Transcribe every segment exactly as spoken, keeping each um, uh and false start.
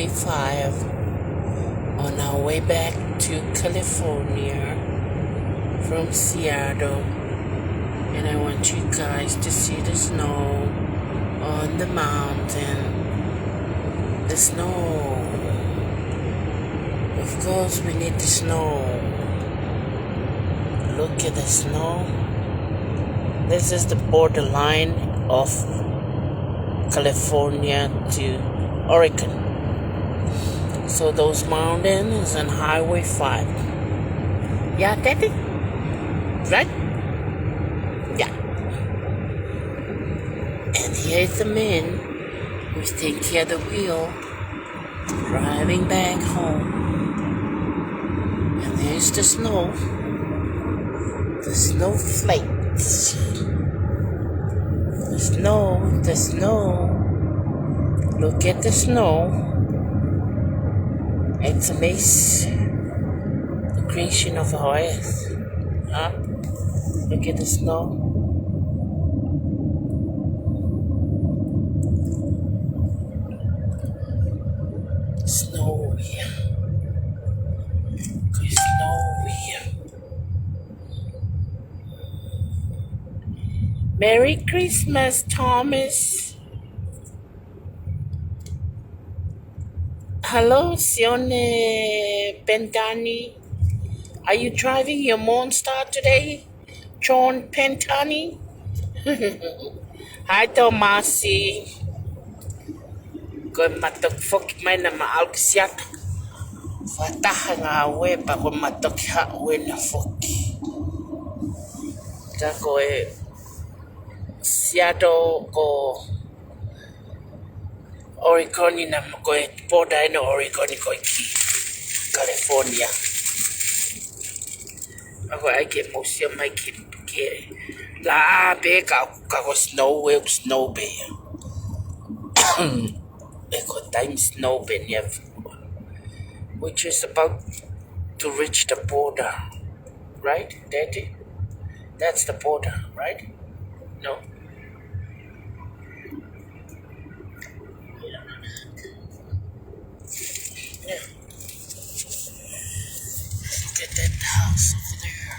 five on our way back to California from Seattle. And I want you guys to see the snow on the mountain. The snow. Of course, we need the snow. Look at the snow. This is the borderline of California to Oregon. So those mountains and Highway five. Yeah, Daddy? Right? Yeah. And here's the man who's taking care of the wheel, driving back home. And there's the snow. The snowflakes. The snow, the snow. Look at the snow. It's amazing. The creation of our earth. Huh? Look at the snow. Snow here. There's snow here. Merry Christmas, Thomas. Hello, Sione Bendani. Are you driving your monster today, John Pentani? Hi, Tomasi. Ko e matoki foki mai na ma alkisiata. Fataha ngā ue pa ko e matoki haʻu ena foki. Ka ko e Seattle ko Oregon na, ko e border ena Oregon ko e ki California. Ako ai ke mou sio mai ki, ke laʻā pē ka, ka ko snow, ʻe snow pē ia. ʻE ko e taimi snow pē ia. Which is about to reach the border. Right, Daddy? That's the border, right? No? Yeah. Look at that house over there.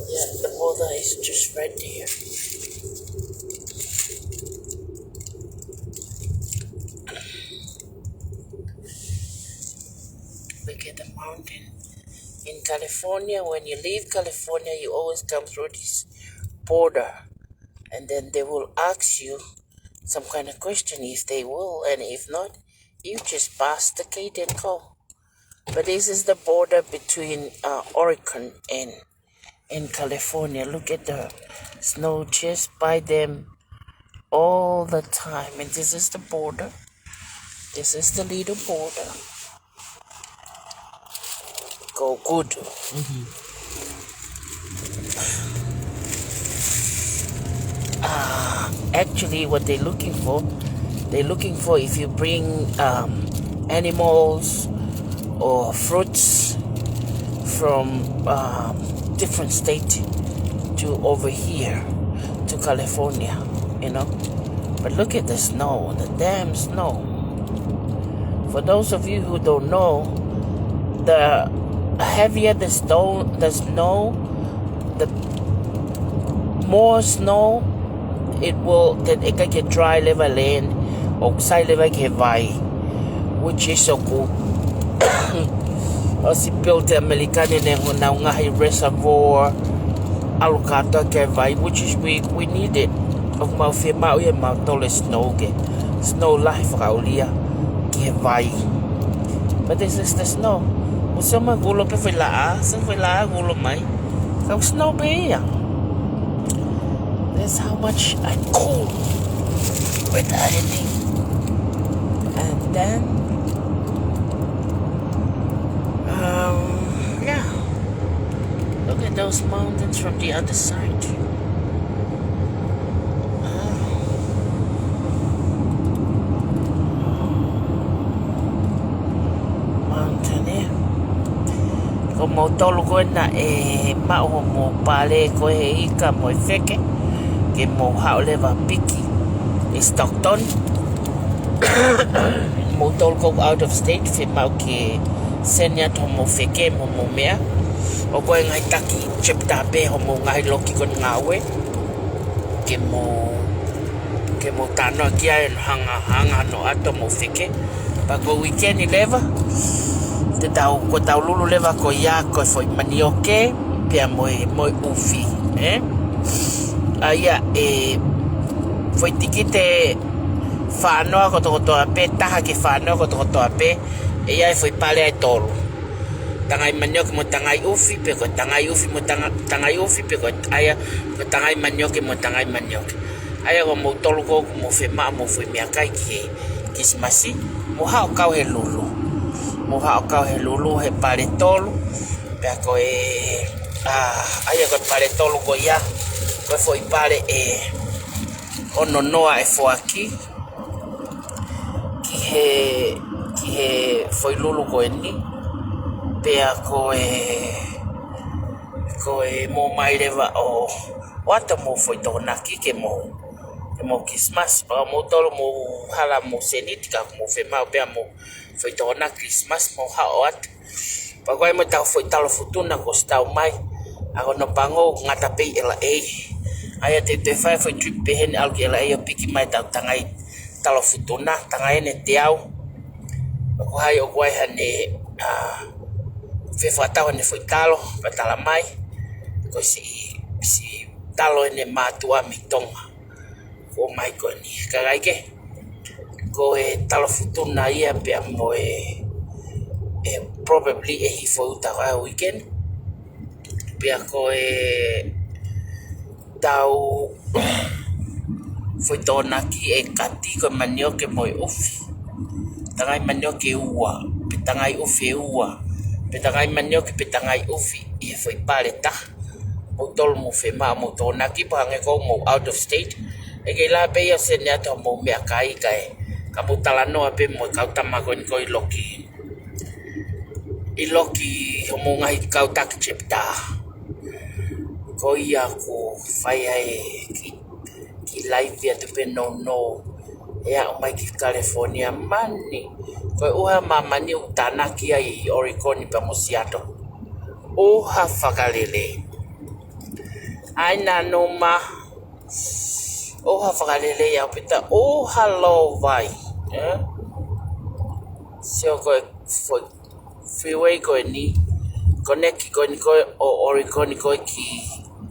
Yeah, the border is just right there. Look at the mountain. In California, when you leave California, you always come through this border. And then they will ask you some kind of question if they will, and if not, you just pass the gate and go. But this is the border between, uh, Oregon and, and California. Look at the snow just by them all the time. And this is the border. This is the little border. Go good. Uh, actually, what they're looking for, they're looking for if you bring, um, animals or fruits from, um, different state to over here to California, you know. But look at the snow, the damn snow. For those of you who don't know, the heavier the stone, the snow, the more snow it will, then ʻe ʻikai ke dry leva e land, ʻoku sai leva ki he vai, which is ʻoku ʻosi build ʻe ʻAmelika ni ʻenau ngaahi reservoir, ʻalu kātoa ki he vai, which is we, we need it. ʻOku mau fiemaʻu ia mautolu e snow ke, snow lahi fakaʻulia ki he vai. But this is the snow. ʻOku sio mai kuo ulo pē foʻi laʻā, sio foʻi laʻā kuo ulo mai. Ka ʻoku snow pē ia. That's how much I cold with anything. And then, um, yeah. Look at those mountains from the other side. Ah. Mountain, eh? Ko moutolu ko ena ʻe maʻu hoʻomou pale ko ē he ika mo e feke, ke mou haʻu leva piki. ʻi Stockton. Moutolu ʻoku out of state, fiemaʻu ke send atu hoʻomou feke mo hoʻomou meʻa. ʻOku ʻi ai e ngaahi taki chapter pē hoʻomou ngaahi loki ko eni ngāue. Ke mou, ke mou talanoa ki ai, hanga, hanga ʻo ʻoatu hoʻomou feke. Pea ko e weekend leva, te tau, ko ʻetau lulu leva ko ia ko e foʻi manioke, pea mo e, mo e ʻufi, ē? ʻA ia e foʻi tikite fānoa kotokotoa pē, taha ki he fānoa kotokotoa pē, ʻe ʻi ai e foʻi pale ʻe tolu. Tangai manioke mo tangai ʻufi, pe ko e tangai ʻufi mo tanga-, tangai ʻufi, pe ko e, ʻa ia, ko e tangai manioke mo tangai manioke. ʻA ia ko moutolu ʻoku mou fiemaʻu hoʻomou foʻi meʻakai ki he Kilisimasi, mou haʻu ʻo kau he lulu. Mou haʻu ʻo kau he lulu he pale tolu. Pea ko e, ā, ʻa ia ko e pale tolu ko ia, ko e foʻi pale ʻe ono noa e foaki ki he, ki he foʻi lulu ko eni. Pea ko e, ko e mou ō mai leva ʻo, ʻo ʻoatu hoʻomou foʻi tokonaki ke mou, ke mou Kilisimasi. Pea moutolu mou hala mo seniti ka mou fiemaʻu pē hoʻomou foʻi tokonaki Kilisimasi, mou haʻu ʻo ʻoatu. Pea ko e ʻai mo ʻetau foʻi talo Futuna kuo ʻosi tau mai. ʻA ko hono pango ʻoku ngata pē ʻi L A. ʻA ia te u toe fai e foʻi trip pehē ni ʻalu ki L A ʻo piki mai ʻetau tangai talo Futuna, tangai ʻe teau. Pea ko hai ʻoku ʻi ai haʻane, ā, fefakatau haʻane foʻi talo, pea tala mai. Ko e siʻi, siʻi talo ʻene mātuʻa mei Tonga. Ko mai ko eni. Ka ʻikai ke, ko e talo Futuna ia pea mo e, ʻe probably ʻe hifo ʻi uta ko e weekend. Pea ko ʻetau foʻi tokonaki ʻe kati ko e manioke mo e ʻufi. Tangai manioke ʻe ua, pe tangai ʻufi ʻe ua, pe tangai manioke pe tangai ʻufi ʻi he foʻi pale taha. Moutolu mou fiemaʻu hoʻomou tokonaki pea hangē ko hoʻomou out of state, ʻe kei lava pē ia ʻo send atu hoʻomou meʻakai kae, ka mou talanoa pē mo e kau tama ko eni ko ē ʻi loki, ʻi loki hoʻomou ngaahi kau taki chapter. Ko ia ʻoku fai ai e kiʻi, kiʻi live atu pē nounou. ʻE aʻu mai ki California mani. Ko e ʻuha māmani ʻoku tānaki ai ʻi Oregon pea mo Seattle. ʻUha fakalelei. ʻAi na noma. ʻUha fakalelei ʻaupito, ʻuha lōvai. Ē? Sio ko e foʻi freeway ko eni, connect ko eni ko ē ʻo Oregon ko ē ki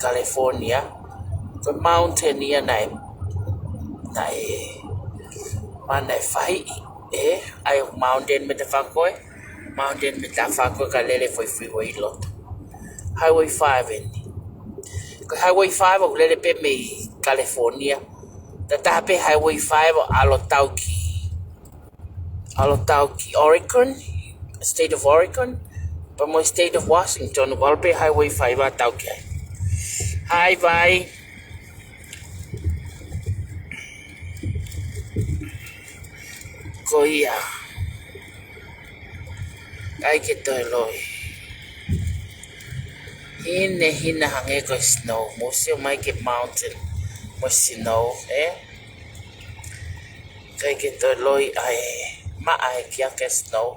California. Ko e mountain ia naʻe, naʻe, ma naʻe fahiʻi, ē, ʻa e mountain mei tafa ko ē, mountain mei tafa ko ē ka lele foʻi freeway ʻi loto. Highway five eni. Ko e Highway five ʻoku lele pē mei California. Tataha pē Highway five ʻo ʻalu ʻo tau ki, ʻalu ʻo tau ki Oregon, State of Oregon, pea mo e State of Washington, ʻoku ʻalu pē Highway five ʻo tau ki ai. Highway. Ko ia. ʻIkai ke toe loi. Hinehina hangē ko e snow. Mou sio mai ki he mountain mo e snow, ē? ʻIkai ke toe loi ʻa e maʻa ʻe kiʻi ake snow.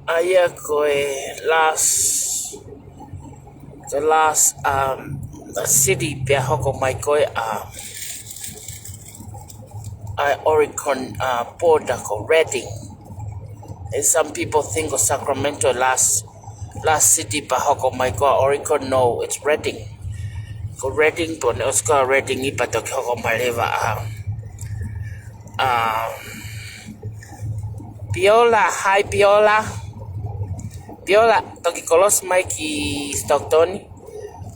ʻA ia ko e last, the last, um, city pea hoko mai ko ē, um, ʻa e Oregon, uh, border ko Redding. And some people think ko Sacramento last, last city pea hoko mai ko ē ʻa Oregon, no, it's Redding. Ko Redding, pea ne ʻosi ko ē ʻa Redding ʻi pea toki hoko mai leva ʻa, um, Piola, hi Piola. Piola, toki kolosi mai ki Stockton.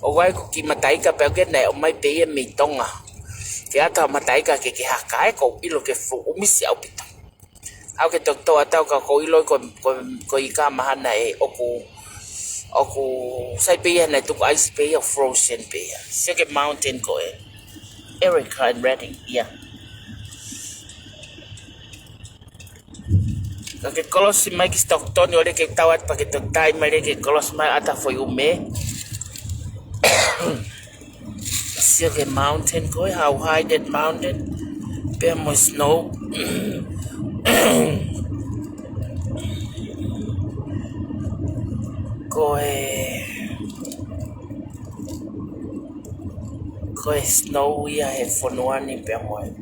ʻOku ʻi ai ʻeku kiʻi mataika pea ʻoku ke nai ʻomai pē ia mei Tonga. Ke ʻata mataika ke ke haka ē, ʻoku ou ʻilo ʻoku ke fuʻu ʻumisi ʻaupito. ʻOku ke toki tō atu ka ʻoku ou ʻilo ko, ko, ko e ika mahana ē ʻoku, ʻoku sai pē ia naʻe tuku ice pē ia, frozen pē ia. Sio ki he mountain ko ē. Erica and Redding, ia. Ka ke kolosi mai ki Stockton, ʻoua leva ke tau atu pea ke toe tai mai leva ke kolosi mai ʻata foʻi ʻume. C Sio ki he mountain ko ē, how high that mountain. Pea mo e snow. Ko e, ko e snow ia he fonua ni pea mo e.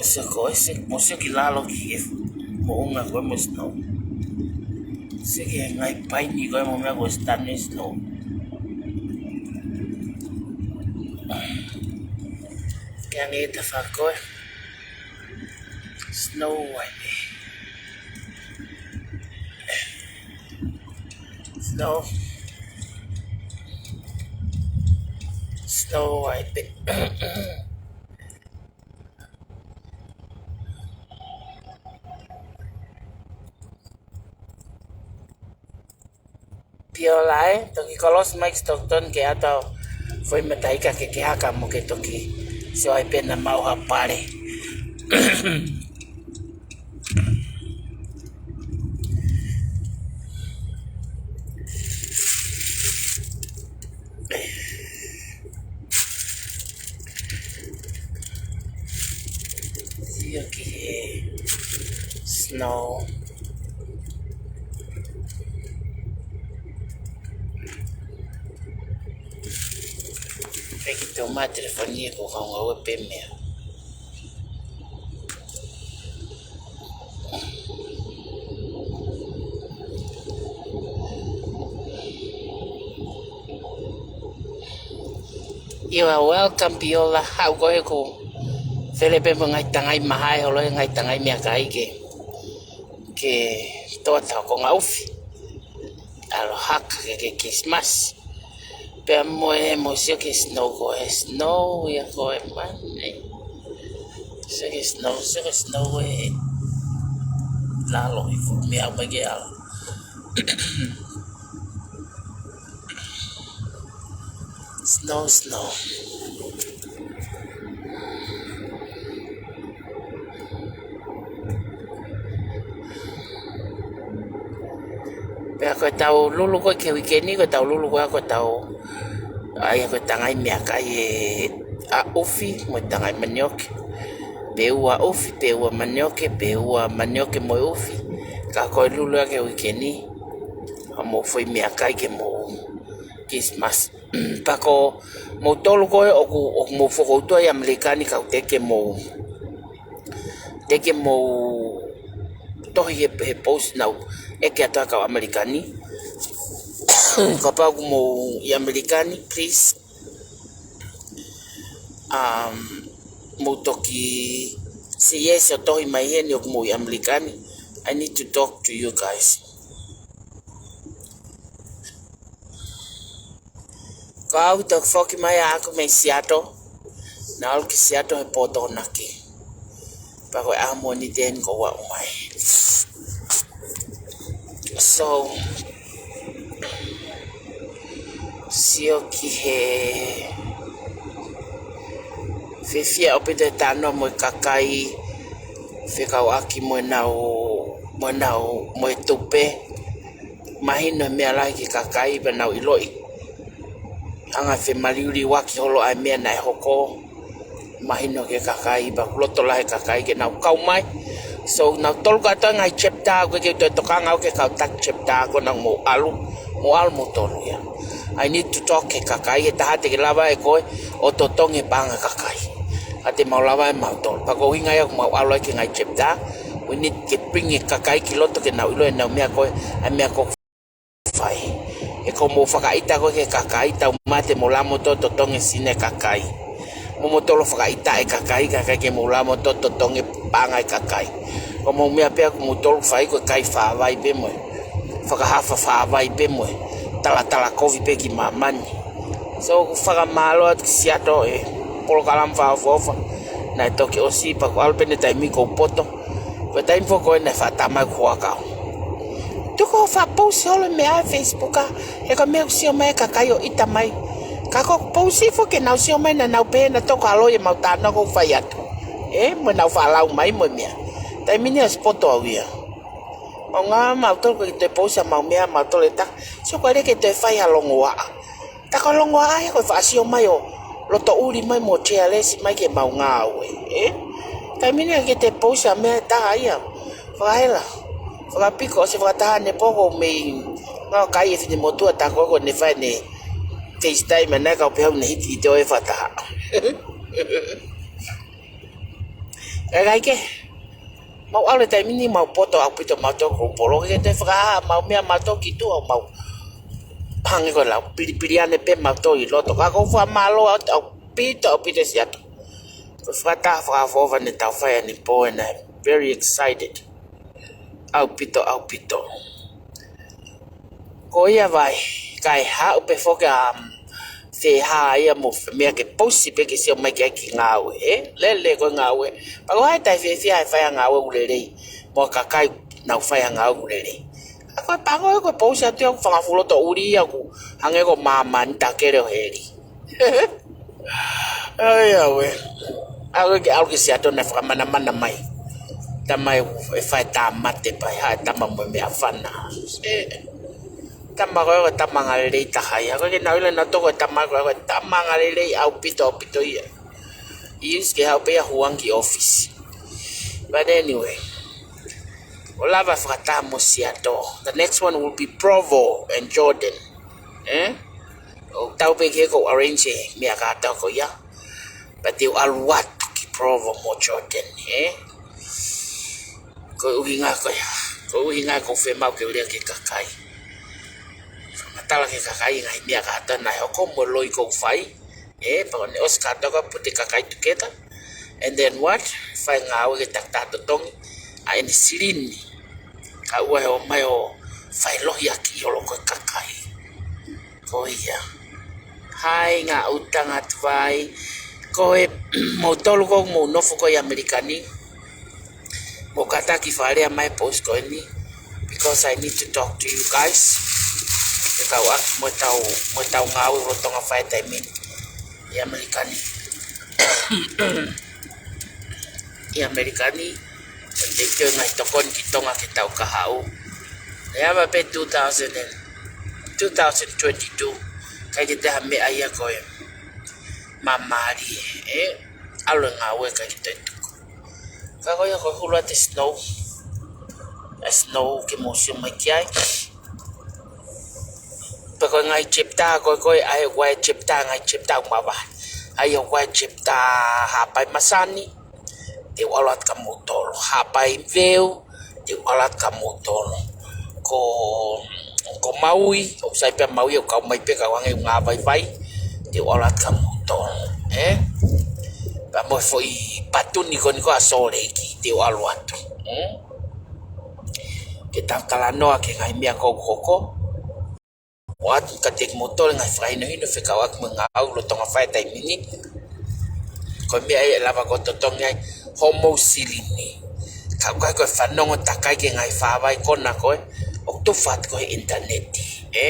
Sio ko ē, sio, mou sio ki lalo ki he moʻunga ko ē mo e snow. Sio ki he ngaahi paini ko ē mo e meʻa ko e standing snow. Ke ange e tafa ko ē. Snow White. Snow. Snow White. Piola ē, toki kolosi mai ki Stockton ke ʻatā ʻo foʻi mataika ke ke haka mo ke toki sio ai pē naʻa mau ha pale. Sio ki he snow. Peki tō mai telefoni ē ko e kaungā ue pē meʻa. You are welcome, Piola. Haʻu ko ē ko e fele pē mo e ngaahi tangai mahae, holo e ngaahi tangai meʻakai ke, ke toʻo atu ha konga ʻufi. ʻAlu ʻo haka ke, ke Christmas. Pea mo e, mou sio ki he snow ko ē, snow ia ko ē mane. Sio ki he snow, sio ki he snow ē. Lalo i fu mea mai ke ala. Snow, snow. Pea ko ʻetau lulu ko ē ki he uike ni, ko ʻetau lulu ko ē, ko ʻetau, ʻa ia ko e tangai meʻakai ē, ʻa ʻufi mo e tangai manioke. Pe ua ʻufi, pe ua manioke, pe ua manioke mo e ʻufi. Ka ko e lulu ia ki he uike ni, ʻa mou foʻi meʻakai ke mou Christmas. Pea ko moutolu ko ē ʻoku, ʻoku mou fokoutua ʻi ʻAmelika ni, kau teʻeki ke mou, teʻeki ke mou tohi he, he post naʻu ʻeke atu ʻa e kau ʻAmelika ni. Kapau ʻoku mou ʻi ʻAmelika ni, please, um, mou toki say yes ʻo tohi mai heni ʻoku mou ʻi ʻAmelika ni. I need to talk to you guys. Ko au toki foki mai ʻaʻaku mei Seattle. Naʻa ku ʻalu ki Seattle he pō Tokonaki. Pea ko e ʻaho Mōnite eni kuo u aʻu mai. So, sio ki he fiefia ʻaupito e talanoa mo e kakai fekauʻaki mo ʻenau, mo ʻenau, mo e tupe. Mahino e meʻa lahi ki he kakai pea nau ʻiloʻi. Hanga ʻe he femaliuliuaki holo ʻa e meʻa naʻe hoko. Mahino ki he kakai pea ʻoku loto lahi e kakai ke nau kau mai. So, nautolu kātoa e ngaahi chapter, ʻoku ʻikai ke u toe tokanga au ki he kau taki chapter ko ena, mou ʻalu, mou ʻalu moutolu ia. I need to talk ki he kakai, he taha te ke lava ʻe koe ʻo totongi e paʻanga ʻa e kakai. Ka te mau lava ʻe mautolu. Pea ko e ʻuhinga ia ʻoku mau ʻalu ai ki he ngaahi chapter, we need ke bring e kakai ki loto ke nau ʻilo ʻenau meʻa ko ē, ʻa e meʻa ko ē ʻoku fai. He ko hoʻomou fakaʻita ko ē ki he kakai, taumate mou lava moutolu ʻo totongi e sino ʻo e kakai. Mou moutolu ʻo fakaʻita e kakai, kae ʻikai ke mou lava moutolu ʻo totongi e paʻanga ʻa e kakai. Ko hoʻomou meʻa pē ʻoku moutolu fai ko e kai fāvai pē mo e fakahafa fāvai pē mo e talatala kovi pē ki māmani. So, ʻoku fakamālō atu ki Seattle e polokalama fakaʻofoʻofa naʻe toki ʻosi, pea ʻoku ʻalu pē ʻene taimi kuo u poto. Ko e taimi foki ko ē naʻe faʻa tā mai ʻeku huʻakau. Tuku hoʻo faʻa pousi holo e meʻa he Facebook ā, he ko e meʻa ʻoku sio mai e kakai ʻo ʻita mai. Ka ko ʻeku pousi foki ke nau sio mai naʻa nau pehē naʻa toko ʻaloi ʻemau talanoa ʻoku ou fai atu. Ē, mo ʻenau faʻa lau mai mo e meʻa. Taimi ni ʻosi poto au ia. Maʻu ngā mautolu ke toe pousi ʻemau meʻa, mautolu e taka. Sio ko e lele ke toe fai ha longoaʻa. Takolongo ai ko e faʻa sio mai ʻo loto ʻuli mai mo jealous mai ke mau ngāue, ē? Taimi ni ʻikai ke te pousi ha meʻa ʻe taha ia. Fakahela. Fakapiko ʻosi fakataha ʻanepō ko e meʻa ngāue kai e finemotuʻa tā ko ē ko ʻene fai ʻene FaceTime ʻana ka u pehē ʻoku ne hiki ʻi te ʻo e fakataha. Kae ʻikai ke. Mau ʻalu he taimi ni mau poto ʻaupito mautolu ko Polo ke te fakahā mau meʻa mautolu ki tuʻa ʻo mau. Hangē ko e lau pilipili ʻanepē mautolu ʻi loto. Ka ʻoku ou fakamālō ʻaupito, ʻaupito Siato. Ko e fakataha fakaʻofoʻofa ne tau fai ʻanepō and I'm very excited. ʻAupito, ʻaupito. Ko ia vai, kae haʻu pē foki ʻa, um, Fehā ia mo Fe-, meʻa ke pousi pē ke sio mai ki ai ki ngāue, ē? Lele ko e ngāue. Pea ko hai taʻe fiefia he fai ʻa e ngāue ʻoku lelei. Mo e kakai naʻa nau fai ʻa e ngāue ʻoku lelei. ʻA ko e pango ē ko e pousi atu ia ʻoku fanga fuʻu loto ʻuli ia ʻoku hangē ko māmani takele ʻo heli. Ai, ʻauē. ʻAuē ke ʻalu ki Siato naʻe fakamanamana mai. Tama ē ʻe fai tāmate pea ʻe haʻu e tama mo e meʻafana. Ē. Tama ko ē ko e tama angalelei taha ia. ʻOku ʻikai ke nau ʻilo nautolu ko e tama ko ē ko e tama angalelei ʻaupito, ʻaupito ia. He used ke haʻu pē ia huangi office. But anyway. ʻO lava fakataha mo Siato. The next one will be Provo and Jordan. Ē? ʻOku tau pē ke ko arrange e meʻa kātoa ko ia. Pea te u ʻalu atu ki Provo mo Jordan, ē? Ko e ʻuhinga ko ia. Ko e ʻuhinga ko e fiemaʻu ke u lea ki he kakai. Fakamatala ki he kakai ngaahi meʻa kātoa naʻe hoko mo e loi ʻoku ou fai. Ē, pea ko ʻene ʻosi kātoa ka put e kakai together. And then what? Fai ngāue ke takitaha totongi ʻa ʻene silini. Kae ʻoua ʻe ō mai ʻo fai lohiakiʻi holo ko e kakai. Ko ia. Hai, ngā utanga tuai. Ko e moutolu ʻoku mou nofo ko ē ʻi ʻAmelika ni. Mou kātaki fakalea mai post ko eni. Because I need to talk to you guys. Ke kau ʻaki mo ʻetau, mo ʻetau ngāue ʻi Tonga fai taimi ni. ʻI ʻAmelika ni. ʻI ʻAmelika ni. Te ke ngaahi tokoni ki Tonga ke tau kahaʻu. ʻE ava pē two thousand and, two thousand twenty-two. ʻIkai ke te ha meʻa ia ko e. Māmālie, ē? ʻAlu e ngāue ʻikai ke te tuku. Ka ko ia ko e hulu atu e snow. E snow ke mou sio mai ki ai. Pea ko e ngaahi chapter ko ē ko ē ʻa e ua e chapter ngaahi chapter ʻoku mavahe. ʻA ia ua e chapter Haʻapai Masani. Te u ʻalu atu kia moutolu. Haʻapai Veu. Te u ʻalu atu kia moutolu. Ko, ko Maui. ʻOku sai pē Maui ʻoku kau mai pē kau ange ngā vaivai. Te u ʻalu atu kia moutolu. Ē? Pea mo e foʻi patuni ko eni ko ē ʻa Sōleki. Te u ʻalu atu. Ē? Ke tau talanoa ki he ngaahi meʻa ʻoku hoko. ʻOatu kiate kimoutolu e ngaahi fakahinohino fekauʻaki mo e ngāue ʻi Tonga fai taimi ni. Ko e meʻa ia ʻe lava ko e totongi ai homou silini. Ka ʻoku ʻikai ko e fanongo takai ki he ngaahi fāvai kona ko ē ʻoku tufa atu ko ē he ʻinitaneti. Ē?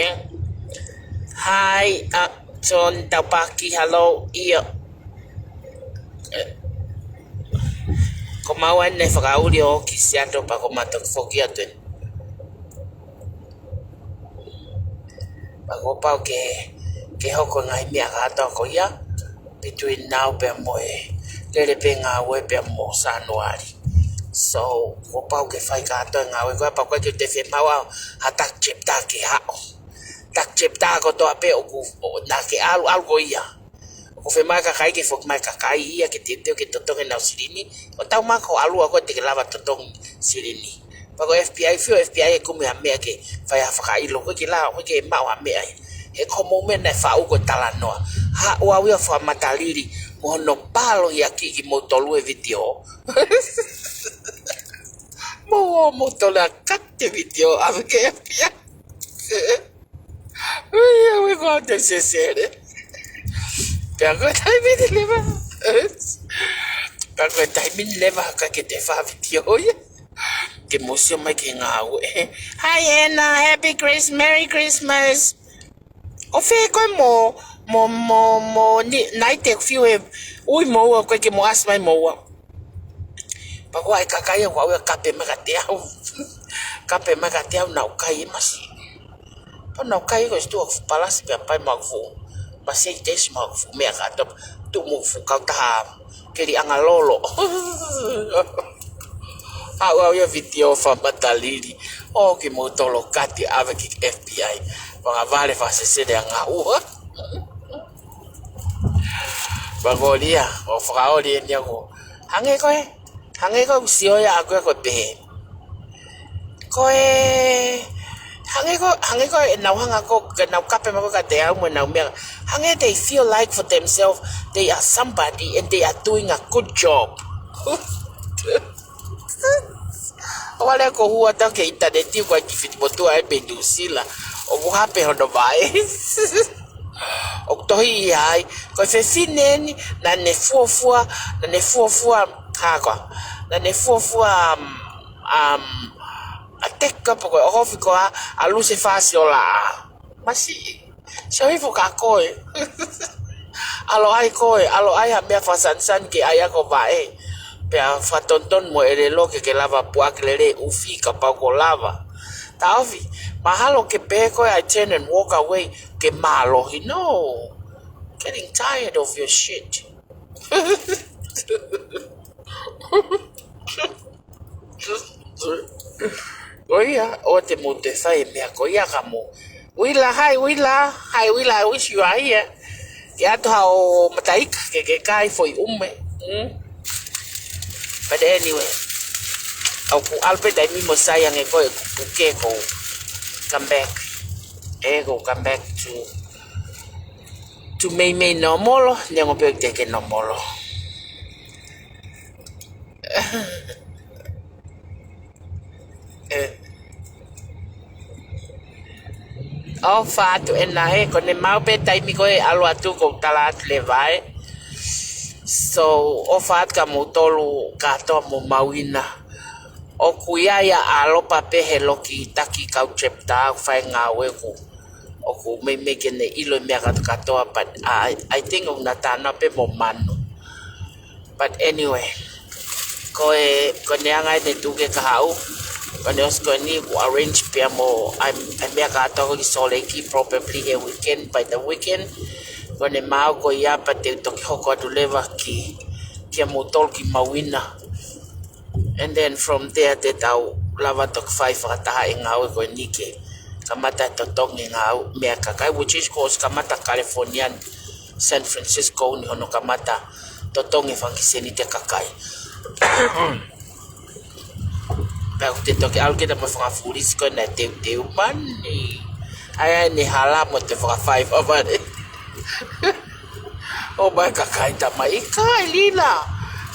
Hai, ʻa, John Taupaki, hello, ia. Ē. Ko maua ʻene fakaʻuli ʻo ki Siato pea ko mautolu foki atu eni. Pea kuo pau ke, ke hoko e ngaahi meʻa kātoa ko ia, between now pea mo e, lele pē ngāue pea mo Sānuali. So, kuo pau ke fai kātoa e ngāue ko ia, pea ʻoku ʻikai ke te fiemaʻu ha taha chapter ke haʻu. Taha chapter kotoa pē ʻoku, ʻo, naʻa ke ʻalu, ʻalu ko ia. ʻOku fiemaʻu e kakai ke foki mai kakai ia ke teuteu ke totongi ʻenau silini. ʻO tau mako ʻalu ʻa ko ē te ke lava totongi silini. Pea ko e FBI, fiu FBI ʻe kumi ha meʻa ke fai ha fakaʻilo ko ē ke la, ko ē ke maʻu ha meʻa ia. He ko hoʻomou meʻa naʻe faʻu ko e talanoa. Haʻu au ia fakamatalili mo hono palo ia ki, kimoutolu e vitiō. Mou ō moutolu ʻo kati e vitiō ʻave ki he FBI. Ui, ui, ko te sesere. Pea ko e taimi ni leva. Pea ko e taimi ni leva ka ke te fai vitiō ia. Ke mou sio mai ki he ngāue. Hi, Anna, happy Christmas, Merry Christmas. ʻO fē koe mo, mo, mo, mo, ni, nai te fiu e, ui moua, ko e ke mo ʻasi mai moua. Pea ko e kakai ʻoku ʻave ʻo kape mai kiate au. Kape mai kiate au naʻa ku kai e masi. Pea naʻa ku kai ko e situ ʻoku palasi pea pai maku fuʻu. Masei tesi mo e fuʻu meʻa kātoa, tuʻu mo e fuʻu kautaha keliʻanga lolo. Haʻu au ia vitiō fakamatalili. ʻO kimoutolu kati ʻave ki he F B I. Fakavale fakasesele ʻa ngaua. Pea ko ia, ʻo fakaoli eni ʻaku. Hangē ko e, hangē ko e sio ia ʻaku ia ko e pehē. Ko e, hangē ko, hangē ko ʻenau hanga ko, ke nau kape mai ko kiate au mo ʻenau meʻa. Hangē they feel like for themselves, they are somebody and they are doing a good job. ʻO vale ko hua tau ke ʻinitaneti ko e ki Fiti Motu ai pē Nuʻu Sila. ʻOku hape hono vaʻe. ʻOku tohi ia ai, ko e fefine eni, naʻa ne fuofua, naʻa ne fuofua, hā koā, naʻa ne fuofua, um, um, a teka po ko e ʻohofi ko ā, ʻa Lusefa Siola. Masiʻi, sio hifo kia koe. ʻAlu ai koe, ʻalu ai ha meʻa fakasanisani ke ʻai ʻaki ho vaʻe. Pea fakatonutonu mo e ʻelelo ke ke lava puʻaki lelei ʻufi kapau ʻoku lava. Taʻofi, mahalo ke pehē ko e I turn and walk away, ke mālohi, no. Getting tired of your shit. Ko ia, ʻoua te mou toe fai e meʻa ko ia ka mou. Uila, hi, Uila, hi, Uila, I wish you are here. Ke ʻatu haʻo mataika, ke ke kai foʻi ʻume. Mm? But anyway, ʻoku ʻalu pē taimi mo sai ange ko e kuke ko come back. ʻE, ko come back to, to meimei nōmolo, neongo pē ʻoku teʻeki nōmolo. ʻE. ʻOfa atu ʻena ē, ko ʻene maʻu pē taimi ko ē ʻalu atu ʻoku ou tala atu leva ē. So, ʻofa atu kia moutolu kātoa mo Mauina. ʻOku ʻi ai ʻa ʻAlopa pē he loki taki kau chapter ʻoku fai ngāue ʻoku, ʻoku meimei ke ne ʻilo e meʻa kātoa, but I, I think ʻoku na tānaki pē mo Manu. But anyway, ko e, ko ʻene anga ʻene tuku ke kahaʻu, ko ʻene ʻosi ko eni kuo arrange pē ia mo ʻai, ʻai meʻa kātoa ko ē ki Salt Lake, probably he weekend, by the weekend. Ko ʻene maʻu ko ia pea te u toki hoko atu leva ki, kia moutolu ki Mauina. And then from there te tau lava toki fai fakataha e ngāue ko eni ke kamata totongi e ngāue meʻa kakai, which is ko ʻosi kamata California, San Francisco ni hono kamata totongi e fanga kiʻi seniti kakai. Pea ʻoku te toki ʻalu kita mo e fanga fulisi ko ē naʻe teuteu mani. ʻAi ʻene hala mo te fakafaifavale. ʻOmai kakai tamai, ʻikai Lila.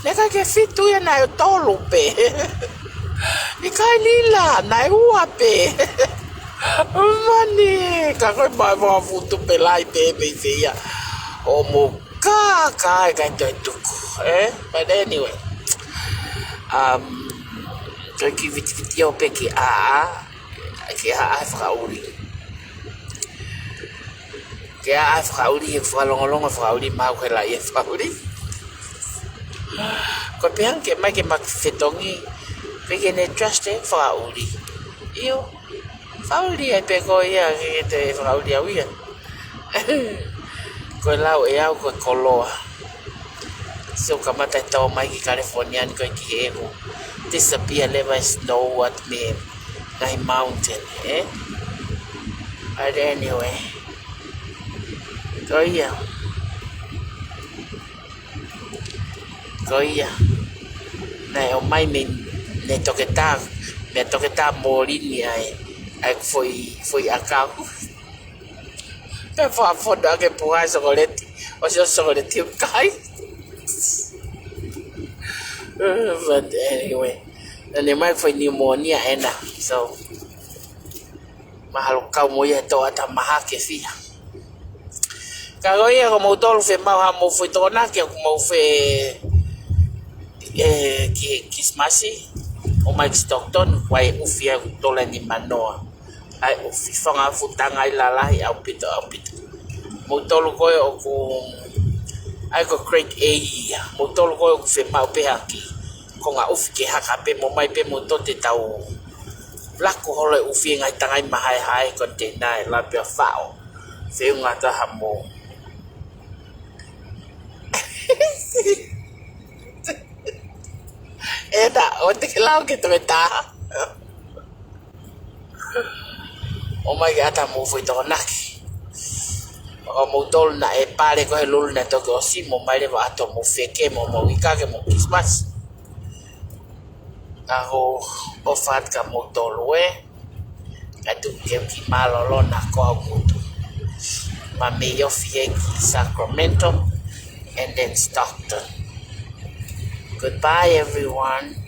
Naʻe ʻikai ke fitu ia, naʻe tolu pē. ʻIkai Lila, naʻe ua pē. Mani, ka ko e mai fakafutu pē lai pē mei fē ia. ʻO mo kakai ʻikai toe tuku. Eh? But anyway. Um, ko e kiʻi vitiviti ʻo pē ke ʻā, ke ʻā fakaʻuli. Ke ʻā fakaʻuli, he fakalongolongo fakaʻuli, maʻu ke laʻi e fakaʻuli. Ko e pehē ange ke mai ke ma fetongi, pea ke ne trust e fakaʻuli. ʻIo, fakaʻuli ai pē ko ia ke te fakaʻuli au ia. Ko e lau ʻe au ko e koloa. So kamata e tō mai ki California ni ko e ki he ʻeku disappear leva e snow atu mei he ngaahi mountain, eh? But anyway. Ko ia. Ko ia. Naʻe ʻomai mei, mei toketā, mei toketā Molini ai, ai foʻi, foʻi ʻakau. Pea fakafono ake puha e sokoleti, ʻosi ʻosi sokoleti ʻoku kai. But anyway, naʻa ne mai foʻi pneumonia ʻena. So, mahalo kau mo ia he toʻata maha ke fiha. Ka ko ia ko moutolu fe mau ha mo foʻi tokonaki ʻoku mau fe, eh, ki, Kisimasi, ʻomai ki Stockton, ʻoku ʻai ʻufi ʻoku tola ni manoa. ʻAi ʻufi fanga fuʻu tangai lalahi ʻaupito, ʻaupito. Moutolu ko ē ʻoku, ʻai ko grade A ia. Moutolu ko ē ʻoku fe mau pē ha kiʻi konga ʻufi ke haka pē mo mai pē moutolu te tau laku holo e ʻufi e ngaahi tangai mahaehae ko te nai la pea faʻo. Feʻunga taha mo ʻE ta, ʻoua te ke lau ke toe taha. ʻOmai ke ʻatā mo e foʻi Tokonaki. ʻOku mou tolu naʻe pale ko he lulu naʻe toki ʻosi, mou ōmai leva ʻo mou feke, mo mou ika ke mou Christmas. Ka ko e ʻofa atu kia mou tolu ē. Ka tuku ke u kiʻi mālōlō na ko au kutu. Ma mei ofi ē ki Sacramento and then Stockton. Goodbye, everyone.